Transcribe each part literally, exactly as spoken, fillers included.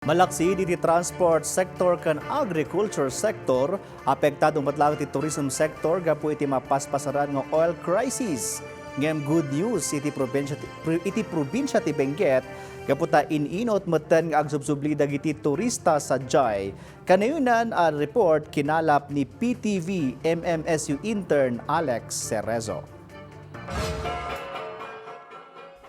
Malaksid iti transport sector ken agriculture sector, apektado met laeng ti tourism sector gapu iti mapaspasaran nga oil crisis. Ngem good news iti probinsya ti, pro-, iti probinsya ti Benguet gapu ta in-inut metten nga agsubsubli dagiti turista sadiay. Kanayonan a report kinalap ni P T V M M S U intern Alex Cerezo.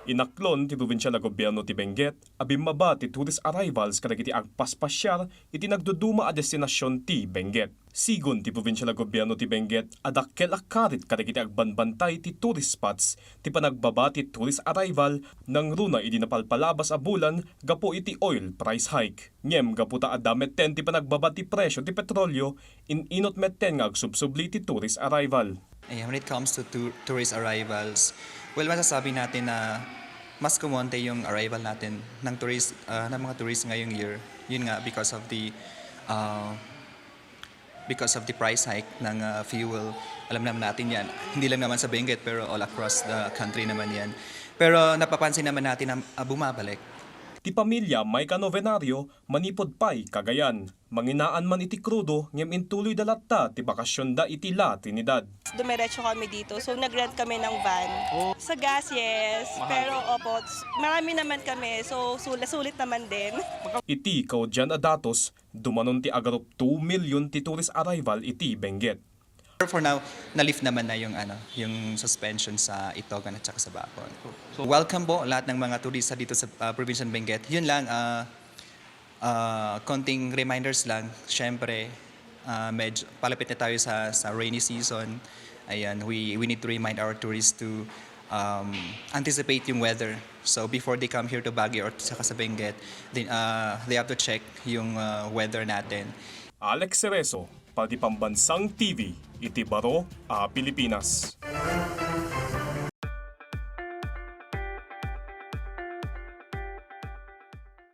Inaklon ti probinsial a gobyerno ti Benguet a bimmaba ti tourist arrivals kadagiti agpaspasiar iti nagduduma a destinasion ti Benguet. Sigun ti probinsial a gobyerno ti Benguet a dakkel a karit kadagiti agbanbantay ti tourist spots ti panagbaba ti tourist arrival nangruna idi napalpalabas a bulan gapu iti oil price hike. Ngem gapu ta adda metten ti panagbaba ti presio ti petrolio, in-inut metten nga agsubsubli ti tourist arrival. Ayan, when it comes to tou- tourist arrivals, well, masasabi natin na mas kumonti yung arrival natin ng tourist, ah, ng mga tourist ngayong year. Yun nga, because of the ah, because of the price hike ng ah, fuel. Alam naman natin yan. Hindi lang naman sa Benguet, pero all across the country naman yan. Pero napapansin naman natin na ah, bumabalik. Ti pamilya Micah Novenario manipud pay Cagayan. Manginaan man iti krudo ngem intuloyda latta ti bakasionda iti La Trinidad. Dumiretso kami dito. So, nag-rent kami ng van. Sa gas, yes. Pero, opo, s- marami naman kami. So, sulit-sulit naman din. Iti kaudyan a datos, dumanon ti agarup two million ti tourist arrival iti Benguet. Pero for now, na-lift naman na yung ano, yung suspension sa Itogon at saka sa Bacon. So, welcome po lahat ng mga turista dito sa uh, Provincial Benguet. Yun lang, uh, uh, konting reminders lang. Siyempre, uh, medyo palapit na tayo sa, sa rainy season. Ayan, we, we need to remind our tourists to um, anticipate yung weather. So before they come here to Baguio or saka sa Benguet, they, uh, they have to check yung uh, weather natin. Alex Cerezo, para ti Pambansang T V, iti baro a Pilipinas.